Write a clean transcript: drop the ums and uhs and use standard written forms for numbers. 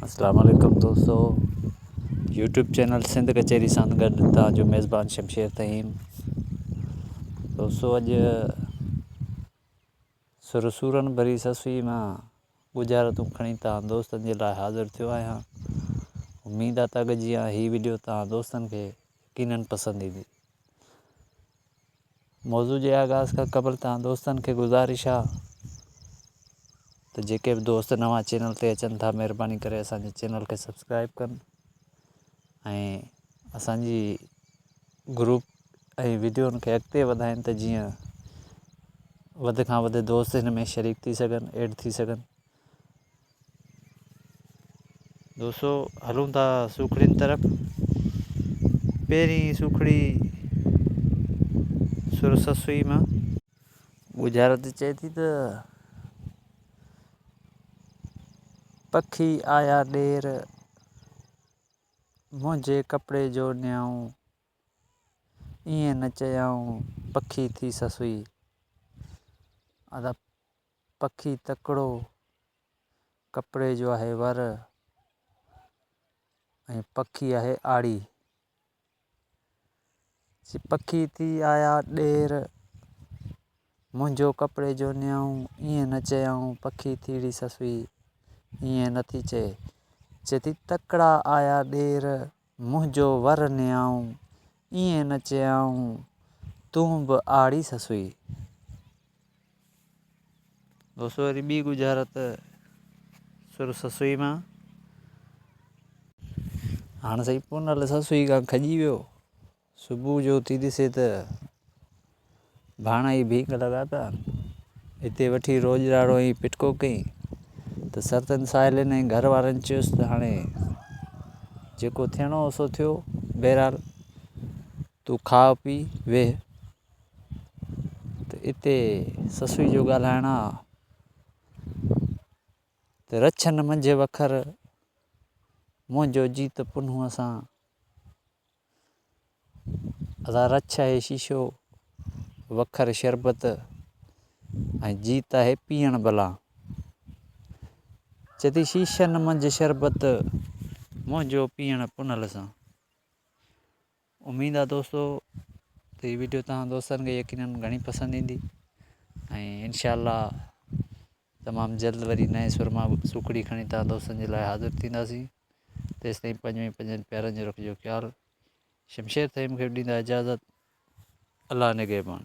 اسلام عليڪم دوستو يوٽيوب چينل سنڌ ڪچهري سان گڏ توهان جو ميزبان شمشير فهيم دوستو اڄ سر سورن ڀري سسئي مان ڳجهارتون کڻي توهان دوستن جي لاء حاضر ٿيو آهيان اميد آ ته اڳ جيان هي وڊيو توهان دوستن کي يقينن پسند ايندي موضوع جي آغاز کان قبل توهان دوستن کي گذارش آ ته جيڪي به دوست نوان چينل تي اچن ٿا مهرباني ڪري اسان جي چينل کي سبسڪرائب ڪن ۽ اسان جي گروپ ۽ وڊيون کي اڳتي وڌائين ته جيئن وڌ کان وڌ دوست هن ۾ شريڪ ٿي سگهن ايڊ ٿي سگهن دوستو هلون ٿا سوکڙين طرف پهرين سوکڙي سر سسئي مان ڳجهارت چئي ٿي ته پکي آيا ڏير منهنجي ڪپڙي جو نيائون ائين نه چيائون پکي ٿي سسئي ادا پکي تڪڙو ڪپڙي جو آهي ور ۽ پکي آهي آڙي. چي پکي ٿي آيا ڏير، منهنجو ڪپڙي جو نيائون، ائين نه چيائون پکي ٿيڙي سسئي، ائين نه ٿي چئي. چي ٿي تڪڙا آيا ڏير، منهنجو ور نيائون، ائين نه چيائون تون به آڙي سسئي. دوستو وري ٻي ڳجهارت سر سسئي مان. هاڻ سائين پونل سسئي کان کڄي ويو. صبح جو اٿي ڏسي ته ڀاڻا ئي ڀينگ لڳا پيا آهن. اتي وٺي روڄ راڙو ۽ پٽڪو ڪيائين ته سرتن ساهيلين ۽ گهر وارن چيس ته هاڻي جيڪو ٿيڻو هو سو ٿيو، بهرحال تون کاء پي ويهه. ته اتي سسئي جو ڳالهائڻ آ ته رڇن منجهه وکر منهنجو جيت پنهونء سان ادا رڇ آهي شيشو وکر شربت ۽ جيت آهي پيئڻ بلان چئي ٿي شيشن منجهه شربت منهنجو پيئڻ پنهل سان. اميد آ دوستو ته هي ويڊيو توهان دوستن کي يقينن گهڻي پسند ايندي ۽ انشاء الله تمام جلد وري نئين سر مان سوکڙي کڻي توهان دوستن جي لاء حاضر ٿينداسين تيستائين پنهنجو ۽ پنهنجن پيارن جو رکجو خيال شمشير ٿهيم کي ڏيندا اجازت الله نگهبان.